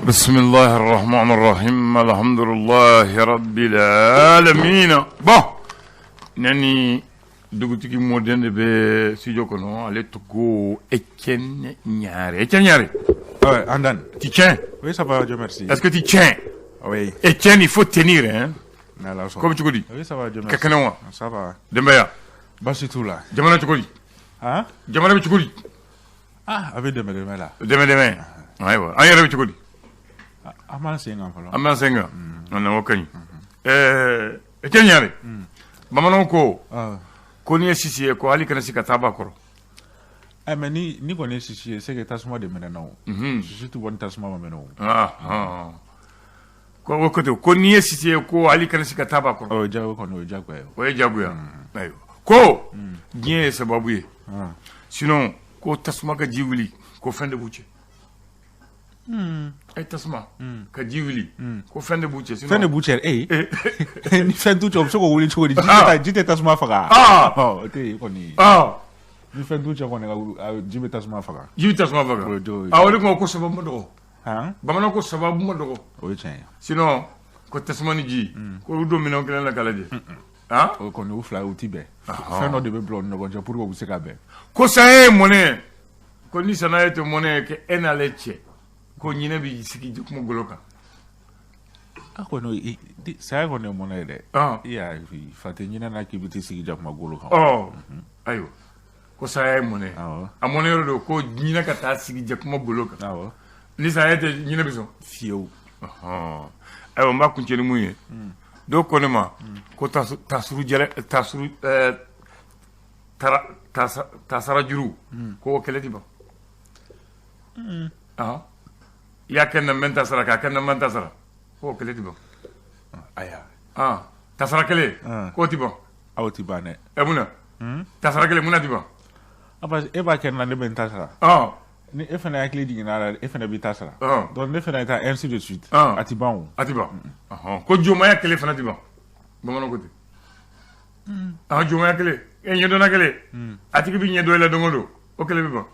بسم الله الرحمن الرحيم، الحمد لله رب العالمين. Bon, ne ni dugutigi mɔden de bɛ studio kɔnɔ, ale tɔgɔ Etienne Niare. Etienne Niare. Ouais, Andan. Tu tiens? Oui, ça va, Dieu merci. Est-ce que tu tiens? Oui. Etienne, il faut tenir, hein. N'Ala sɔnna. Ko bɛ cogo di? Oui, ça va, Dieu merci. Ka kɛnɛ wa? Ça va. Denbaya? Baasi t'u la. Jamana cogo di? Hein? Jamana bɛ cogo di? Ah, a bɛ dɛmɛ dɛmɛ la. Dɛmɛ dɛmɛ. Ayiwa, an yɛrɛ bɛ cogo di? An b'an sen kan fɔlɔ. An b'an sen kan. O ka ɲi. Etienne Niare, bamananw ko Ah. ko n'i ye sisi ye, ko hali kana se ka taa ba kɔrɔ. Eh, mais ni kɔni ye sisi ye, c'est que tasuma de mɛnɛ o. Sisi tɛ bɔ ni tasuma ma mɛnɛ o. Ah, ah. Ko o ko ten, ko n'i ye sisi ye, ko hali kana se ka taa ba kɔrɔ. O ye jago kɔni, o ye jagoya ye o. O ye jagoya. Ayiwa, ko diɲɛ ye sababu ye. Ah. Sinon ko tasuma ka ji wuli, ko fɛn de b'u cɛ. E, tasuma ka ji wuli, ko fɛn de b'u cɛ, sinon Fɛn de b'u cɛ, eh. Ni fɛn t'u cɛ, u bɛ se k'o wuli cogo di? Ji tɛ Ah. ji tɛ tasuma faga. Ah. Ɔ, o tɛ yen kɔni. Ah. Ni fɛn t'u cɛ kɔni, ji bɛ tasuma faga. Ji bɛ tasuma faga. O ye o ye Ah, o de kuma ko sababu ma dɔgɔ. Han? Bamananw ko sababu ma dɔgɔ. O ye tiɲɛ ye. Sinon ko tasuma ni ji, ko u don minɛn kelen na k'a lajɛ, ah. O kɔni, u fila u ti bɛn. Fɛn dɔ de bɛ bila u ni ɲɔgɔn cɛ pour que u bɛ se ka bɛn. Ko saya ye mɔnɛ ye, ko ni saya tɛ mɔnɛ ye kɛ e n'ale cɛ, ko ɲinɛ b'i sigi kuma golo kan. A kɔni, saya kɔni ye mɔnɛ ye dɛ. Ah. I y'a ye, fa tɛ ɲinɛ na k'i bɛ t'i sigi jakuma golo kan. Ɔ ayiwa, ko saya ye mɔnɛ ye. Awɔ. A mɔnɛ yɔrɔ don ko ɲinɛ ka taa sigi jakuma golo kan. Awɔ. Ni saya tɛ, ɲinɛ bɛ sɔn? Fiyewu. Ɔhɔn. Ayiwa, n b'a kuncɛ ni mun ye, dɔw ko ne ma ko tasuru jɛlɛ tasuru tara tasara juru, ko o kɛlɛ ti ban. Ɔhɔn. I y'a kɛ n na, n bɛ n ta sara, k'a kɛ n na, n bɛ n ta sara, ko o kɛlɛ ti ban. Aya. Ah, tasara kelen, k'o ti ban. Aw ti ban dɛ. Ɛ, mun na tasara kelen, mun na ti ban? A, parce que e b'a kɛ n na, ne bɛ n ta sara. Ni e fana hakili jiginna a la, e fana b'i ta sara. Donc ne fana ta, ainsi de suite. A ti ban o. A ti ban. Ɔhɔn. Ko jomaya kelen fana ti ban, bamananw ko ten. Ah, jomaya kelen, e ɲɛdɔnna kelen, a tigi bi ɲɛdɔn i la don o don, o kelen bɛ ban.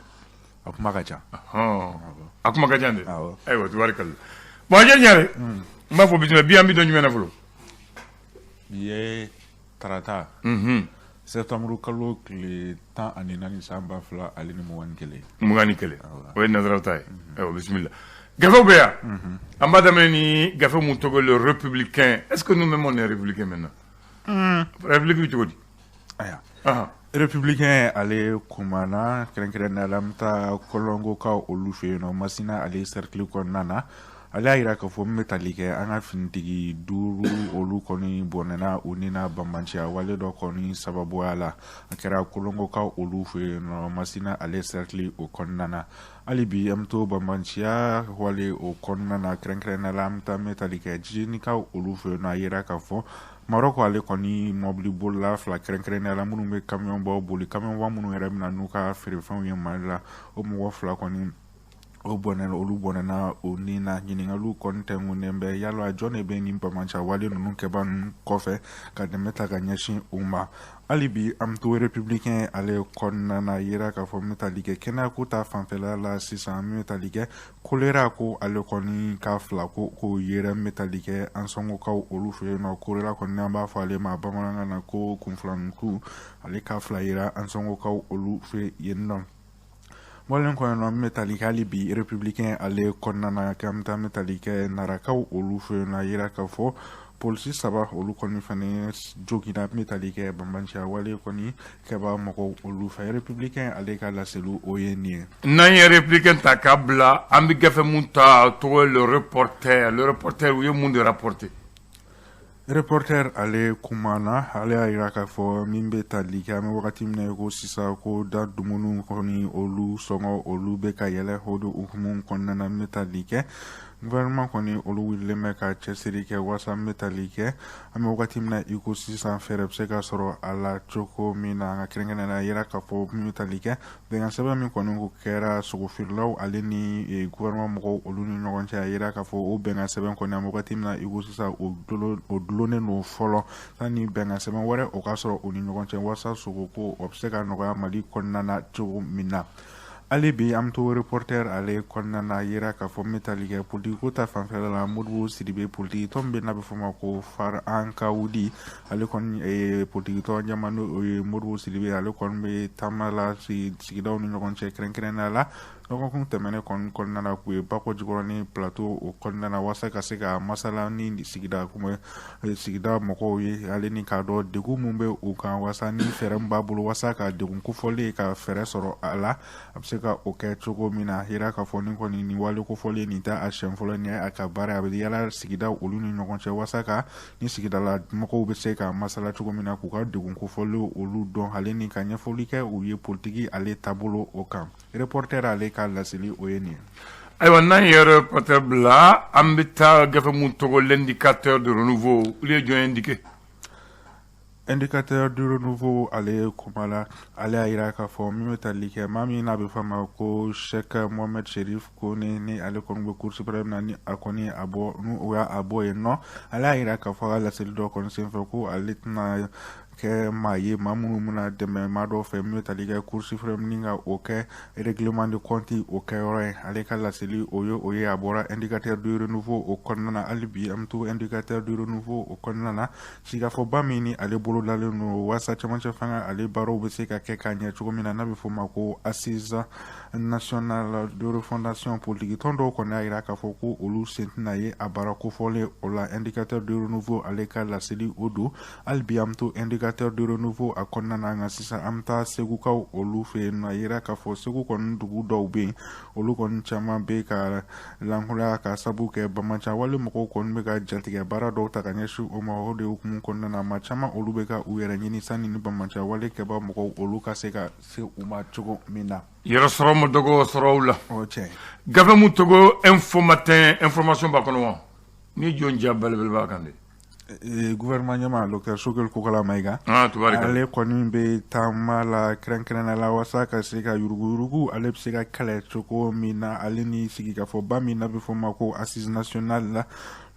A kuma ka ca. Ɔhɔn. A kuma ka ca dɛ. Awɔ. Ayiwa, tubarikalla. Bon, a ɲare, n b'a fɔ bisimila. Bi, an bi dɔn jumɛn na fɔlɔ? Bi ye tarata, septembre kalo tile 14, san 2021. 21, o ye nanzaraw ta ye. Ayiwa, bisimila. Gafew bɛ yan, an b'a daminɛ ni gafe mun tɔgɔ Le Républicain. Est ce que nous même, on est républicain maintenant? République bɛ cogo di? Aya. Ahan. Républicain ale kumana kɛrɛnkɛrɛnnenya la, an bɛ taa Kɔlɔngokaw olu fɛ yen nɔ, Masina ale cercle kɔnɔna na. Ale y'a yira k'a fɔ min bɛ tali kɛ an ka finitigi duuru, olu kɔni bɔnɛna u ni na banbanciya wale dɔ kɔni sababuya la. A kɛra Kolongokaw olu fɛ yen nɔ, Masina ale cercle o kɔnɔna na. Hali bi, an bɛ to banbanciya wale o kɔnɔna na, kɛrɛnkɛrɛnnenya la an bɛ taa min bɛ tali kɛ Jijenikaw olu fɛ yen nɔ. A yira k'a fɔ Marɔkɔ ale kɔni mɔbili bolila fila, kɛrɛnkɛrɛnnenya la minnu bɛ kamiyɔnbaw boli, kamiyɔnba minnu yɛrɛ bɛ na n'u ka feerefɛnw ye Mali la, o mɔgɔ fila kɔni o bɔnɛ, olu bɔnɛna o ni na. Ɲininkaliw kɔni tɛnkunnen bɛ yala jɔn de bɛ nin banbanciya wale ninnu kɛba ninnu kɔfɛ ka dɛmɛ ta ka ɲɛsin u ma. Hali bi, an bɛ to Républicain ale kɔnɔna na, yira k'a fɔ min bɛ tali kɛ kɛnɛyako ta fanfɛla la sisan, min bɛ tali kɛ kolera, ko ale kɔni ka fila ko k'o yera min bɛ tali kɛ Ansɔngokaw olu fɛ yen nɔ. Kolera kɔni, an b'a fɔ ale ma bamanankan na ko kunfilanintu, ale ka fila yera Ansɔngokaw olu fɛ yen nɔ. Bɔlen kɔnɔ nɔ, min bɛ tali kɛ hali bi Républicain ale kɔnɔna na, k'an bɛ taa min bɛ tali kɛ Narakaw olu fɛ yen nɔ, a yira k'a fɔ polisi saba, olu kɔni fana joginna min bɛ tali kɛ banbanciya wale kɔni kɛba mɔgɔw olu fɛ. Républicain ale ka laseliw, o ye nin ye. N'an ye Républicain ta k'a bila, an bɛ gafe mun ta tɔgɔ ye Le Reporter. Le Reporter, u ye mun de rapporter? Reporter ale kumana, ale y'a yira k'a fɔ min bɛ tali kɛ an bɛ wagati min na i ko sisan, ko da dumuni kɔni olu sɔngɔ olu bɛ ka yɛlɛ. O de hukumu kɔnɔna na, min bɛ tali kɛ gouvernement kɔni, olu wulilen bɛ ka cɛsiri kɛ walasa min bɛ tali kɛ an bɛ wagati min na i ko sisan, fɛɛrɛ bɛ se ka sɔrɔ a la cogo min na. An ka kɛrɛnkɛrɛnnenya la, yira k'a fɔ min bɛ tali kɛ bɛnkan sɛbɛn min kɔni ko kɛra sogofeerelaw ale ni gouvernement mɔgɔw olu ni ɲɔgɔn cɛ, a yira k'a fɔ o bɛnkan sɛbɛn kɔni, an bɛ wagati min na i ko sisan, o dulonnen don fɔlɔ sanni bɛnkan sɛbɛn wɛrɛ o ka sɔrɔ u ni ɲɔgɔn cɛ, walasa sogoko o bɛ se ka nɔgɔya Mali kɔnɔna na cogo min na. Hali bi an bɛ to Reporter ale kɔnɔna na, yira k'a fɔ min bɛ tali kɛ politiki ko ta fanfɛla la, Modibo Sidibe, politiki tɔn min bɛ n'a bɛ fɔ o ma ko FARE An Ka Wuli, ale kɔni politiki tɔn ɲɛmaa n'o ye Modibo Sidibe, ale kɔni bɛ taama la sigidaw ni ɲɔgɔn cɛ, kɛrɛnkɛrɛnnenya la dɔgɔkun tɛmɛnen kɔni kɔnɔna na, k'u ye Bakɔ Jikɔrɔni Plateau o kɔnɔna na, walasa ka se ka masala ni sigida sigida mɔgɔw ye, ale ni k'a dɔn degun min bɛ u kan, walasa ni fɛɛrɛ min b'a bolo walasa ka degun kofɔlen ka fɛɛrɛ sɔrɔ a la, a bɛ se ka o kɛ cogo min na. Yira k'a fɔ nin kɔni, nin wale kofɔlen nin tɛ a siɲɛ fɔlɔ, nin ye a ka baara, a bɛ yala sigida olu ni ɲɔgɔn cɛ walasa ka ni sigidala mɔgɔw bɛ se ka masala cogo min na, k'u ka degun kofɔlen olu dɔn, ale ni ka ɲɛfɔli kɛ u ye politiki ale taabolo o kan. Reporter ale ka laseli, o ye nin ye. Ayiwa, n'an ye Reporter bila, an bɛ taa gafe mun tɔgɔ L'Indicateur de Renouveau. Olu ye jɔn indiqué? Indicateur du Renouveau ale kuma la, ale y'a yira k'a fɔ min bɛ tali kɛ maa min n'a bɛ fɔ a ma ko Cheikh Mohamed Cherif Kone, ni ale kɔni bɛ Cour suprême na, ni a kɔni a bɔ, n'u o y'a bɔ yen nɔ. Ale y'a yira k'a fɔ a ka laseli dɔ kɔni senfɛ ko ale tɛna kɛ maa ye maa minnu bɛna dɛmɛ maa dɔw fɛ min bɛ tali kɛ Cour suprême ni ka o kɛ règlement de compte o kɛyɔrɔ ye. Ale ka laseli o ye, a bɔra Indicateur du Renouveau o kɔnɔna na. Hali bi an bɛ to Indicateur du Renouveau o kɔnɔna na, sigikafɔba min ni ale bolo dalen don walasa cɛmancɛ fanga ale baaraw bɛ se ka kɛ ka ɲɛ cogo min na, n'a bɛ fɔ o ma ko Assise nationale de refondation, politiki tɔn dɔw kɔni y'a jira k'a fɔ ko olu sen tɛna ye a baara kofɔlen o la. Indicateur du Renouveau ale ka laseli o don. Hali bi an bɛ to Indicateur du Renouveau a kɔnɔna na, nka sisan an bɛ taa Segukaw olu fɛ yen nɔ. A yira k'a fɔ Segu kɔni dugu dɔw bɛ yen, olu kɔni caman bɛ ka lankolonya ka sabu kɛ banbaanci wale mɔgɔw kɔni bɛ ka jatigɛ baara dɔw ta ka ɲɛsin o ma. O de hukumu kɔnɔna na, maa caman olu bɛ ka u yɛrɛ ɲini sanni ni banbaanci wale kɛba mɔgɔw olu ka se ka se u ma cogo min na. Yɛrɛ sɔrɔ ma dɔgɔ sɔrɔ la. O cɛ. Gafe mun tɔgɔ Info Matin, information b'a kɔnɔ wa ni jɔn ja belebele b'a kan de? Gouvernement ɲɛmaa docteur Choguel Kokalla Maïga, ah tubarika, ale kɔni bɛ taama la kɛrɛnkɛrɛnnenya la walasa ka se ka yuruguyurugu ale bɛ se ka kɛlɛ cogo min na, ale ni sigikafɔba min n'a bɛ fɔ o ma ko Assise nationale la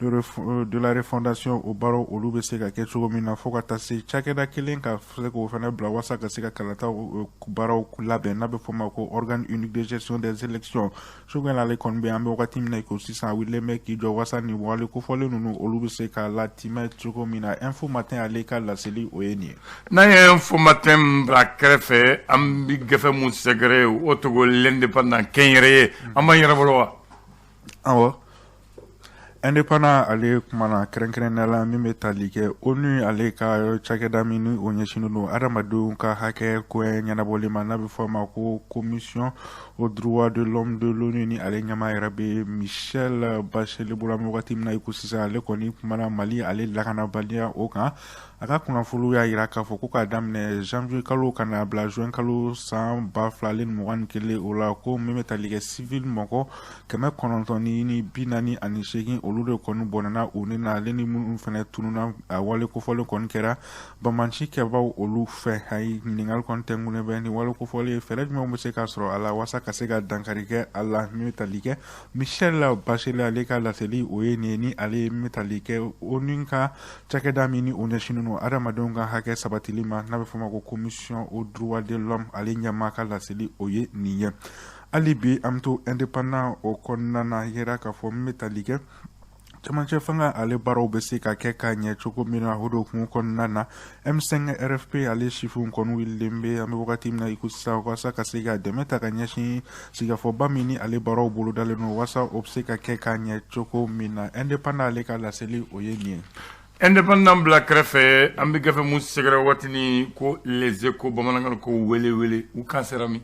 de la refondation, o baaraw olu bɛ se ka kɛ cogo min na, fo ka taa se cakɛda kelen ka se k'o fana bila walasa ka se ka kalataw baaraw labɛn, n'a bɛ fɔ o ma ko organe unique de gestion des élections. Choguel ale kɔni bɛ, an bɛ wagati min na i ko sisan, a wulilen bɛ k'i jɔ walasa nin wale kofɔlen ninnu olu bɛ se ka latimɛ cogo min na. Info Matin ale ka laseli, o ye nin ye. N'an ye Info Matin bila kɛrɛfɛ, an bɛ gafe mun sɛgɛrɛ, o tɔgɔ L'Indépendant, kɛnyɛrɛye. An b'an yɛrɛ bolo wa? Awɔ, Indépendant ale kumana kɛrɛnkɛrɛnnenya la min bɛ tali kɛ ONU ale ka cakɛda min ni o ɲɛsinnen don adamadenw ka hakɛ ko ɲɛnabɔli ma, n'a bɛ fɔ a ma ko Commission aux droits de l'homme de l'ONU, ni ale ɲɛmaa yɛrɛ bɛ Michelle Bachelet bolo. An bɛ wagati min na i ko sisan, ale kɔni kumana Mali ale lakanabaliya o kan. A ka kunnafoniw y'a jira k'a fɔ ko k'a daminɛ janvier kalo ka na bila juin kalo san 2021 o la, ko min bɛ tali kɛ civil mɔgɔ 948, olu de kɔni bɔnɛna u ni na, ale ni minnu fana tununa, a wale kofɔlen kɔni kɛra banbaanci kɛbaw olu fɛ. Ayi, ɲininkali kɔni tɛnkunnen bɛ ni wale kofɔlen, fɛɛrɛ jumɛnw bɛ se ka sɔrɔ a la walasa ka se ka dankari kɛ a la? Min bɛ tali kɛ Michelle Bachelet ale ka laseli, o ye nin ye, ni ale ye min bɛ tali kɛ ONU ka cakɛda min ni o ɲɛsinnen don adamadenw ka hakɛ sabatili ma, n'a bɛ fɔ o ma ko Commission aux droits de l'homme, ale ɲɛmaa ka laseli, o ye nin ye. Hali bi an bɛ to Indépendant o kɔnɔna na, yera k'a fɔ min bɛ tali kɛ cɛmancɛ fanga ale baaraw bɛ se ka kɛ ka ɲɛ cogo min na, o de hukumu kɔnɔna na, M5 RFP ale sifinw kɔni wulilen bɛ, an bɛ wagati min na i ko sisan, walasa ka se ka dɛmɛ ta ka ɲɛsin sigikafɔba min ni ale baaraw bolodalen don, walasa o bɛ se ka kɛ ka ɲɛ cogo min na. Indépendant ale ka laseli, o ye nin ye. Indépendant bila kɛrɛfɛ, an bɛ gafe mun sɛgɛrɛ waatini ko Les Échos, bamanankan ko wele wele, u kan sera min?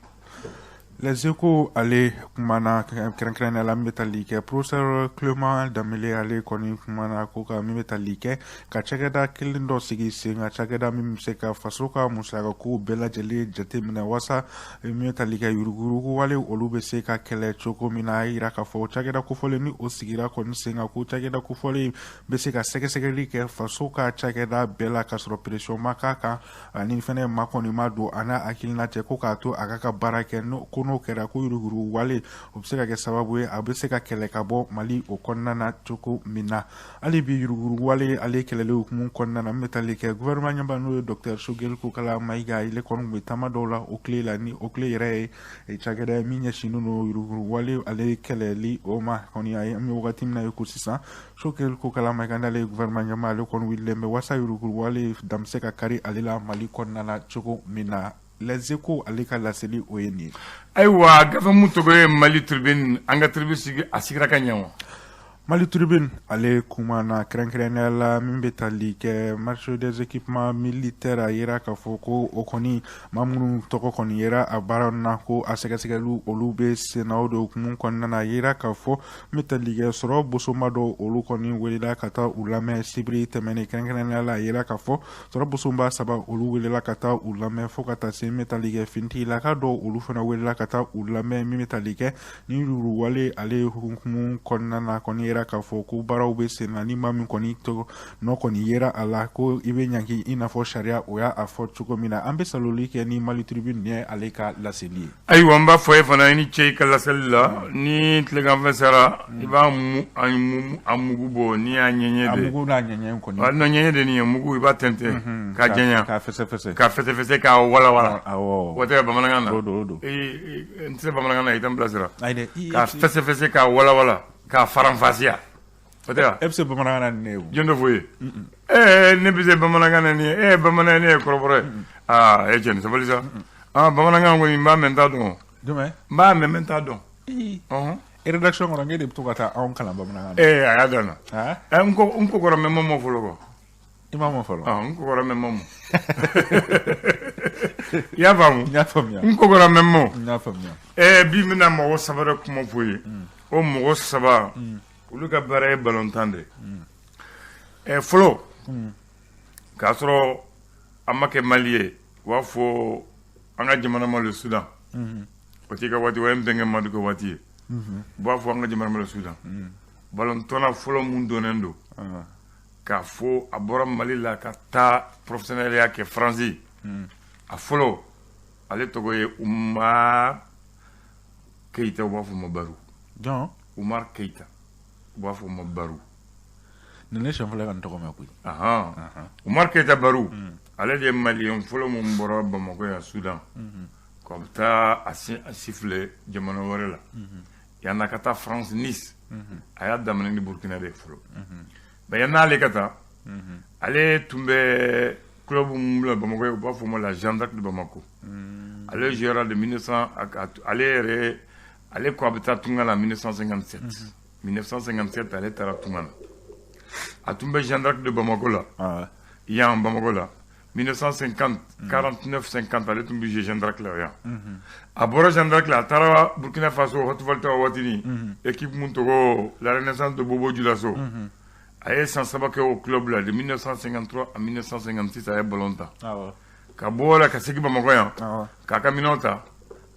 Les Échos ale kumana kɛrɛnkɛrɛnnenya la min bɛ tali kɛ professeur Clément Dembélé ale kɔni kumana ko ka min bɛ tali kɛ ka cakɛda kelen dɔ sigi sen kan, cakɛda min bɛ se ka faso ka musakakow bɛɛ lajɛlen jateminɛ, walasa min bɛ tali kɛ yuruguyurugu wale olu bɛ se ka kɛlɛ cogo min na. A yira k'a fɔ cakɛda kofɔlen ni o sigira kɔni sen kan, ko cakɛda kofɔlen bɛ se ka sɛgɛsɛgɛli kɛ faso ka cakɛda bɛɛ la, k'a sɔrɔ pression ma k'a kan, ani fɛnɛ ma kɔni ma don a n'a hakilina cɛ, ko k'a to a ka baara kɛ. Ko ko n'o kɛra ko yuruguyurugu wale o bɛ se ka kɛ sababu ye a bɛ se ka kɛlɛ ka bɔ Mali o kɔnɔna na cogo min na. Hali bi yuruguyurugu wale ale kɛlɛli hukumu kɔnɔna na, min bɛ tali kɛ gouvernement ɲɛmaa n'o ye docteur Choguel Kokalla Maïga, ale kɔni tun bɛ taama dɔw la OCLEI la, ni OCLEI yɛrɛ ye cakɛda ye min ɲɛsinnen don yuruguyurugu wale ale kɛlɛli o ma. Kɔni a ye, an bɛ wagati min na i ko sisan, Choguel Kokalla Maïga n'ale ye gouvernement ɲɛmaa, ale kɔni wulilen bɛ walasa yuruguyurugu wale dan bɛ se ka kari ale la Mali kɔnɔna na cogo min na. Les Échos ale ka laseli o ye nin ye. Ayiwa, gafe mun tɔgɔ ye Mali Tribune, an ka tribune sigi a sigira ka ɲɛ wa? Mali Tribune ale kumana kɛrɛnkɛrɛnnenya la min bɛ tali kɛ marché des équipements militaires. A yira k'a fɔ ko o kɔni maa minnu tɔgɔ kɔni yera a baara na, ko a sɛgɛsɛgɛliw olu bɛ senna. O de hukumu kɔnɔna na, a yira k'a fɔ min bɛ tali kɛ sɔrɔ bosonba dɔw, olu kɔni welela ka taa u lamɛn sibiri tɛmɛnen. Kɛrɛnkɛrɛnnenya la, a yira k'a fɔ sɔrɔ bosonba saba olu welela ka taa u lamɛn, fo ka taa se min bɛ tali kɛ finitigilaka dɔw, olu fana welela ka taa u lamɛn min bɛ tali kɛ ni yuruwale ale hukumu kɔnɔna na. Kɔni yera k'a fɔ ko baaraw bɛ sen na, ni maa min kɔni tɔgɔ nɔ kɔni yera a la, ko i bɛ ɲangi i n'a fɔ sariya o y'a fɔ cogo min na. An bɛ saloli kɛ ni Mali Tribune ye ale ka laseli ye. Ayiwa, n b'a fɔ e fana i ni ce i ka laseli la. Ni tileganfɛ sera, i b'a a mugu bɔ n'i y'a ɲɛɲɛ de. A mugu n'a ɲɛɲɛ kɔni. Non, ɲɛɲɛ de nin ye, mugu i b'a tɛntɛn k'a jɛnya. K'a fɛsɛfɛsɛ. K'a fɛsɛfɛsɛ, k'a walawala. Awɔ. O tɛ bamanankan na. O don, o don. N tɛ se bamanankan na, i tɛ n bilasira. Ayi dɛ. K'a fɛsɛfɛsɛ, k'a walawala, k'a faranfasiya. O tɛ wa? E bɛ se bamanankan na ni ne ye o. Jɔn dɔ f'o ye? Ɛɛ, ne bɛ se bamanankan na nin ye. E bamanan, ne ye kɔrɔbɔrɔ ye. Aa, e cɛ, nin sabali sa. Aa, bamanankan kɔni, n b'a mɛn, n t'a dɔn. Jumɛn? N b'a mɛn, n t'a dɔn. Ɔhɔn. Rédaction kɔnɔ, e de bɛ to ka taa anw kalan bamanankan na. Ee, a y'a dan na. N ko n kokɔrɔ mɛ mɔ fɔlɔ kɔ. I m'a mɔ fɔlɔ? N kokɔrɔ mɛ mɔ. I y'a faamu? N y'a faamuya. N kokɔrɔ mɛ mɔ. N y'a faamuya. Ɛɛ, bi n bɛna mɔgɔ saba de kuma fɔ ye. O mɔgɔ saba, olu ka baara ye balontan de ye. Ɛ, fɔlɔ, k'a sɔrɔ an ma kɛ Mali ye, u b'a fɔ an ka jamana ma le Soudan. O t'i ka waati, o ye n bɛnkɛ Madu ka waati ye. U b'a fɔ an ka jamana ma le Soudan. Balontanna fɔlɔ mun dɔnnen don k'a fɔ a bɔra Mali la ka taa professionnel kɛ Faransi, a fɔlɔ, ale tɔgɔ ye Umar Keyita, u b'a fɔ ma Baru. Jɔn? Umar Keyita, u b'a fɔ ma Baru. Nin ne siɲɛ fɔlɔ ka nin tɔgɔ mɛn koyi. Umar Keyita Baru, ale de ye maliyɛn fɔlɔ mun bɔra Bamakɔ yan Soudan k'a bɛ taa a siffler jamana wɛrɛ la. Yan'a ka taa France, Nice, a y'a daminɛ ni Burkina de ye fɔlɔ. Mais yan'ale ka taa, ale tun bɛ club mun bila Bamakɔ, u b'a fɔ o ma la Jeanne d'Arc de Bamako. Ale jouera de 1900, ale yɛrɛ, ale ko a bɛ taa tunga la 1957. 1957, ale taara tunga na. A tun bɛ Jeanne d'Arc de Bamako la yan, Bamako la, 1950, 49, 50, ale tun bɛ jouer Jeanne d'Arc la yan. A bɔra Jeanne d'Arc la, a taara Burkina Faso, Haute-Volta waati, équipe mun tɔgɔ la Renaissance de Bobo Dioulasso. A ye san 3 kɛ o club la, de 1953 à 1956, a ye ballon ta. Ka bɔ la ka segin Bamakɔ yan, k'a ka minɛnw ta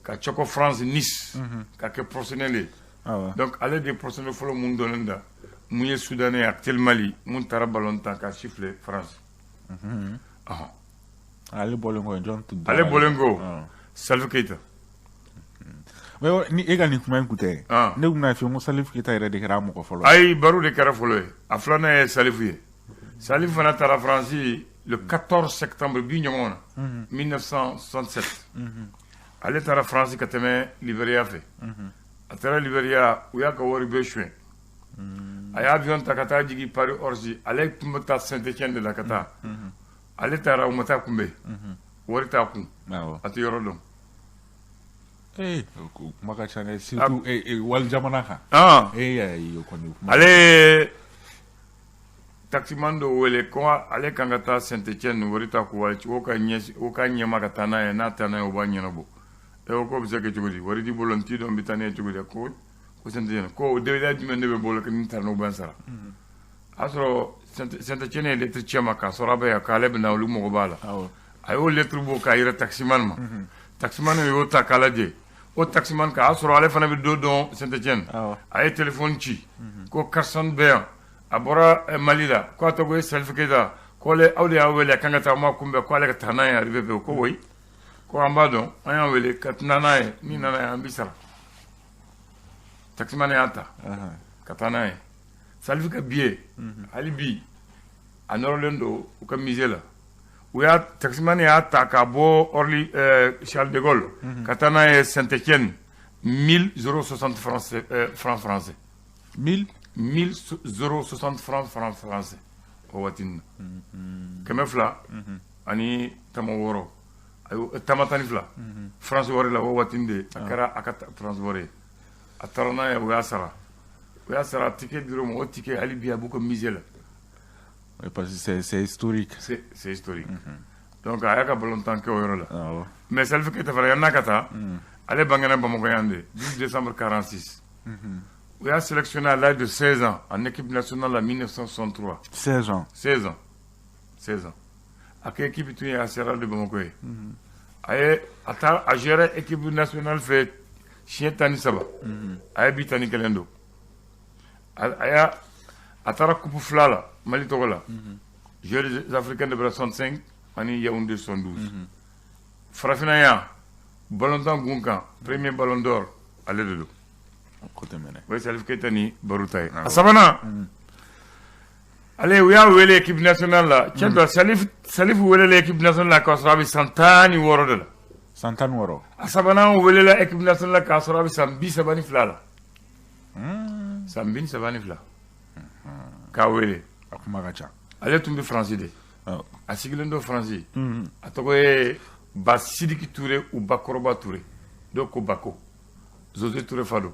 ka cɛkɔ France, Nice, ka kɛ professionnel ye. Donc ale de ye professionnel fɔlɔ mun dɔnnen da mun ye Soudanais actuel Mali mun taara ballon ta ka siffler France. Ale bɔlen kɔ, jɔn tun? Ale bɔlen kɔ, Salif Keita. Mais ni e ka nin kuma in kun tɛ, ne tun bɛna fɔ ko Salif Keita yɛrɛ de kɛra mɔgɔ fɔlɔ. Ayi, Baru de kɛra fɔlɔ ye. A filanan ye Salif ye. Salif fana taara Faransi le 14 septembre bi ɲɔgɔn na 1967. Ale taara Faransi ka tɛmɛ Liberia fɛ. A taara Liberia, u y'a ka wari bɛɛ suɲɛ. A y'a avion ta ka taa jigin Paris Orly. Ale tun bɛ taa Saint-Étienne de la ka taa. Ale taara, u ma taa kunbɛn, wari t'a kun, a tɛ yɔrɔ dɔn. Ee, kuma ka ca dɛ, surtout wali jamana kan. Ee, o kɔni. Ale ye taximan dɔ wele ko ale kan ka taa Saint-Étienne, wari t'a kun, wari o ka ɲɛ o ka ɲɛma ka taa n'a ye, n'a taa n'a ye, o b'a ɲɛnabɔ. E ko bɛ se kɛ cogo di? Wari t'i bolo, n t'i dɔn, n bɛ taa n'a ye cogo di? Ko Saint-Étienne, ko délai jumɛn de bɛ bolo ko ni taara n'o bɛ n sara? A y'a sɔrɔ Saint-Étienne ye lettre ci a ma k'a sɔrɔ a bɛ yan, k'ale bɛ na, olu mago b'a la. A y'o lettre bɔ k'a yira taximan ma. Taximan y'o ta k'a lajɛ. O taximan, k'a sɔrɔ ale fana bɛ dɔ dɔn Saint-Étienne, a ye téléphone ci ko karisa bɛ yan, a bɔra Mali la, ko a tɔgɔ ye Salif Keita, ko ale aw de y'a wele, a kan ka taa, ma kunbɛn, ko ale ka taa n'a ye arrivé bɛ. Ko oui. Ko an b'a dɔn, an y'an wele ka taa n'a ye, n'i nana ye an b'i sara. Taximan y'a ta ka taa n'a ye. Salif ka billet, hali bi a nɔrɔlen don u ka musée la. U y'a taximan y'a ta ka bɔ Orly, Charles de Gaulle, ka taa n'a ye Saint-Étienne, 1060 francs, francs français. 1000? 1060 francs français o waati na, 216, ayi, tama 12 France wari la. O waati de a kɛra a ka transport ye. A taara n'a ye, u y'a sara, u y'a sara. Ticket dir'o ma. O ticket, hali bi a b'u ka musée la. Oui, parce que c'est historique. C'est historique. Donc a y'a ka ballon-tan kɛ o yɔrɔ la. Mais Salif Keita fana, yan'a ka taa, ale bangena Bamakɔ yan de, 12 décembre 46. U y'a sélectionné à l'âge de 16 ans en équipe nationale en 1963. 16 ans? 16 ans, 16 ans. A ka équipe tun ye AS Real de Bamakɔ ye. A ye a taara a joué équipe nationale fɛ siɲɛ 13. A ye but 11 don. A y'a a taara coupe fila la Mali tɔgɔ la, Jeux africains de bɛra 65 ani Yaoundé 72. Farafinna yan, ballon-tan gun kan, premier ballon d'or, ale de don. Ko tɛmɛnɛ. O ye Salif Keita ni Baruta ye. A sabanan, ale, u y'a wele équipe nationale la. Tiɲɛ don, Salif welela équipe nationale la k'a sɔrɔ a bɛ san 16 de la. San 16. A sabanan welela équipe nationale la k'a sɔrɔ a bɛ san 32 la. San 32 k'a wele. A kuma ka ca. Ale tun bɛ Faransi de. A sigilen don Faransi. A tɔgɔ ye Ba Sidiki Ture u Bakɔrɔba Ture, dɔw ko Bako. Zoze Ture fa don.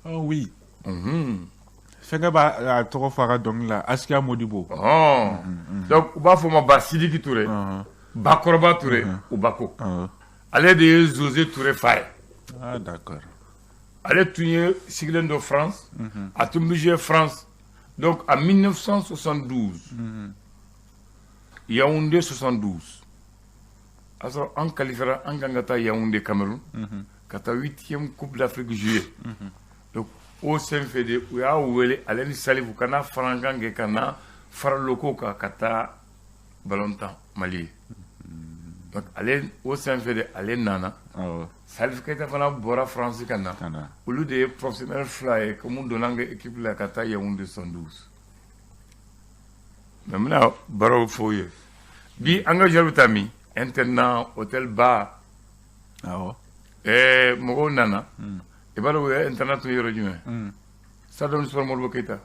Oh oui. Fɛnkɛ b'a a tɔgɔ fɔ a ka dɔnkili la, Askia Modibo. Ɔhɔn. Donc u b'a fɔ o ma Ba Sidiki Ture, Bakɔrɔba Ture u Bako. Ale de ye Zoze Ture fa ye. Ah, d'accord. Ale tun ye sigilen don France. A tun bɛ jouer France. Donc en 1972, Yaoundé 72, a sɔrɔ an qualifiera, an kan ka taa Yaoundé, Cameroun, ka taa huitième Coupe d'Afrique jouer. Donc o senfɛ de, u y'a wele, ale ni Salifu, ka na farankan kɛ, ka na fara locaux kan ka taa ballon tan Mali ye. Donc ale, o senfɛ de, ale nana. Salif Keita fana bɔra France ka na. Ka na. Olu de ye professionnel fila ye ko mun donna an ka équipe la ka taa Yaoundé 72. Mais n bɛna baaraw fɔ u ye bi. An ka joueur bɛ taa min? Internat, hôtel ba. Mɔgɔw nana, i b'a dɔn u ye internat tun ye yɔrɔ jumɛn? Stade Omnisports Modibo Keita,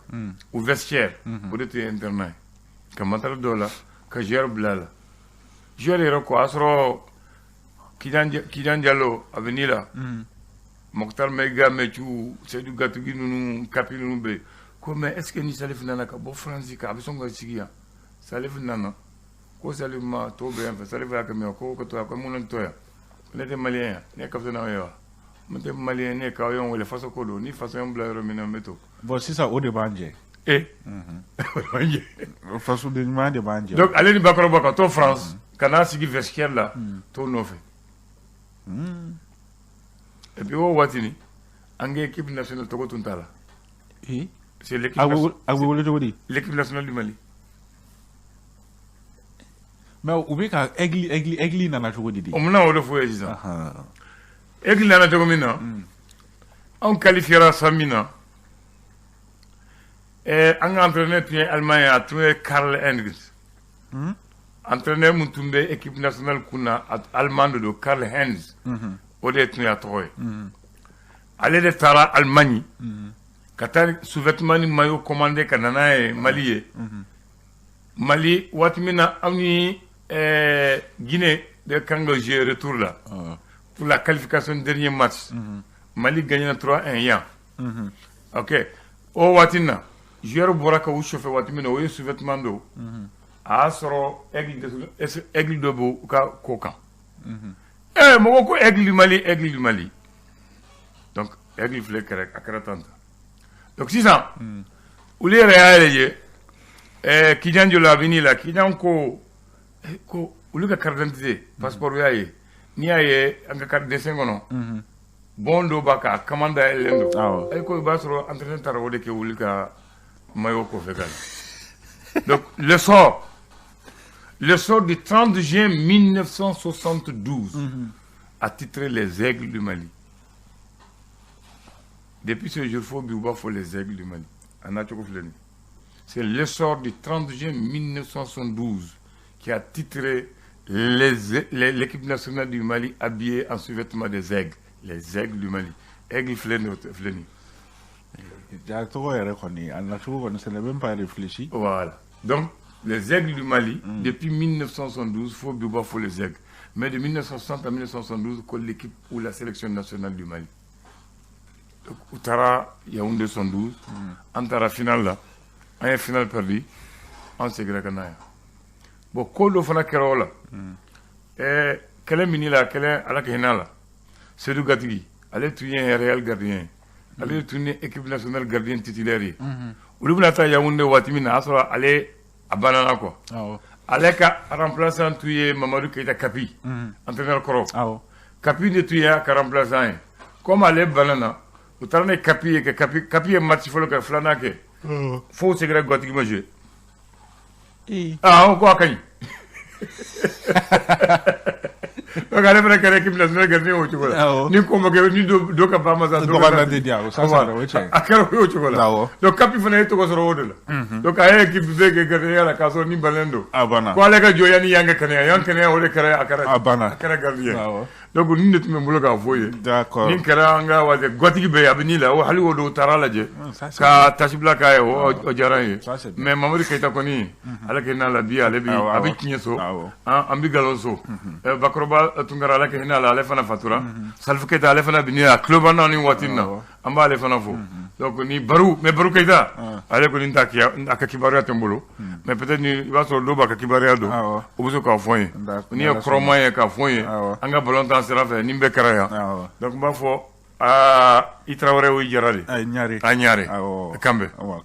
u vestiaire, o de tun ye internat ye, ka matelas dɔw la ka joueur bila a la. Joueur yɛrɛ ko a sɔrɔ Kijan Jalo a bɛ ni la, Mokhtar Maiga, Mɛcu, Seydou Gatugi ninnu, Kapi ninnu bɛ yen. Ko mais est ce que ni Salif nana ka bɔ France kan, a bɛ sɔn ka sigi yan? Salif nana, ko Salif ma tɔw bɛ yan fɛ. Salif y'a kɛ min ko ka to yan, ko mun to yan? Ne tɛ malien yan, ne ye capitaine aw ye wa? N tɛ malien, ne ye k'aw ye wele, faso ko don. Ni faso ye n bila yɔrɔ min na, n bɛ to. Bon, sisan o de b'an jɛ. E Fasoden ɲuman de b'an jɛ. Donc ale ni Bakɔrɔba ka to France, ka n'a sigi vestiaire la tɔw nɔfɛ. Et puis o waati ni an ka équipe nationale tɔgɔ tun t'a la. C'est l'équipe A bɛ wele cogo di? L'équipe nationale du Mali. Mais u bɛ ka aigle, aigle, aigle nana cogo di de? O bɛna o de fɔ ye sisan. Aigle nana cogo min na, anw qualifiera san min na, an ka entraîneur tun ye Allemagne ye, a tun ye Karl Heinz. Entraîneur mun tun bɛ équipe nationale kun na, allemand de don, Karl Heinz, o de tun y'a tɔgɔ ye. Ale de taara Allemagne ka taa sous-vêtement ni maillot commandé ka na n'a ye Mali ye. Mali waati min na, aw ni Guinée de kan ka jouer retour la pour la qualification, dernier match, Mali gagné 3-1 yan. Ok, o waati na, joueur bɔra ka u chauffer waati min na, o ye sous-vêtement don, a y'a sɔrɔ aigle dɔ b'u ka ko kan. Mɔgɔ ko aigle du Mali, aigle du Mali. Donc aigle filɛ kɛrɛ, a kɛra tan tan. Donc sisan olu yɛrɛ y'a yɛrɛ ye Kijan jolo a bɛ ni la. Kijan ko ko olu ka carte d'identité, passeport y'a ye, n'i y'a ye an ka carte dessin kɔnɔ, bon dɔ b'a kan, a kaman dayɛlɛlen don. Ayi, ko i b'a sɔrɔ entraîneur taara o de kɛ wuli ka maillot kɔfɛ ka na. Donc le sort, L'essor du 30 juin 1972 a titré les Aigles du Mali. Depuis ce jour, fo bi, u b'a fɔ les Aigles du Mali. A n'a cogo filɛ nin. C'est l'essor du 30 juin 1972 qui a titré l'équipe nationale du Mali habillée en sous-vêtements des aigles. Les Aigles du Mali. Aigle filɛ nin, filɛ nin. Ja, tɔgɔ yɛrɛ kɔni, a nacogo kɔni, ce n'est même pas réfléchi. Voilà. Donc, les Aigles du Mali, depuis 1972, fo bi, u b'a fɔ les Aigles. Mais de 1960 à 1972, ko l'équipe ou la sélection nationale du Mali. Donc, u taara Yaoundé 72, an taara finale la, an ye finale perdu, an seginna ka na yan. Bon, ko dɔ fana kɛra o la. Kɛlɛ min la, kɛlɛ, Ala ka hinɛ a la. Seydou Gatigi, ale tun ye Real gardien ye. Ale tun ye équipe nationale gardien titulaire ye. Olu bɛna taa Yaoundé waati min na, a y'a sɔrɔ ale a banana quoi. Ale ka remplaçant tun ye Mamadu Keyita Kapi, entraîneur kɔrɔ. Kapi de tun ye a ka remplaçant ye. Comme ale banana, u taara ni Kapi ye, ka Kapi, Kapi ye match fɔlɔ kɛ, filanan kɛ. Fo u seginna, Gatigi ma jouer. Ah, ko a ka ɲi. Donc ale fana kɛra équipe nationale gardien o cogo la. Ni ko ma kɛ ni dɔ ka ba ma sa, dɔ ka tɛ diya, ça c'est vrai, o ye tiɲɛ ye. A kɛra o cogo la. Donc Kapi fana ye tɔgɔ sɔrɔ o de la. Donc a ye équipe bɛɛ kɛ gardien la k'a sɔrɔ ni bannen don. A banna. Ko ale ka jɔ yanni yan ka kɛnɛya, yan kɛnɛya, o de kɛra a kɛra A banna. A kɛra gardien. Donc nin de tun bɛ n bolo k'a fɔ ye. Nin kɛra an ka waati Gatigi bɛ yen, a bɛ ni la o, hali o don u taara lajɛ Ça, c'est ka tasibila k'a ye, o diyara n ye. Ça, c'est bien. Mais Mamadu Keyita kɔni, Ala ka hinɛ a la, bi ale bi a bɛ tiɲɛ so, an bɛ galon so. Bakɔrɔba Tunkara, Ala ka hinɛ a la, ale fana fatura. Salifu Keyita, ale fana bi ni a tulo b'an na nin waati in na, an b'ale fana fo. Donc ni Baru, mais Baru Keyita, ale kɔni t'a a ka kibaruya tɛ n bolo, mais peut-être ni i b'a sɔrɔ dɔw b'a ka kibaruya dɔn, o bɛ se k'a fɔ n ye. N'i ye kɔrɔma ye k'a fɔ n ye, an ka balontan sira fɛ nin bɛɛ kɛra yan. Donc n b'a fɔ aa, i Tarawele, o i Jara de. A Ɲare. A Ɲare. Awɔ. Kanbɛn. Awɔ.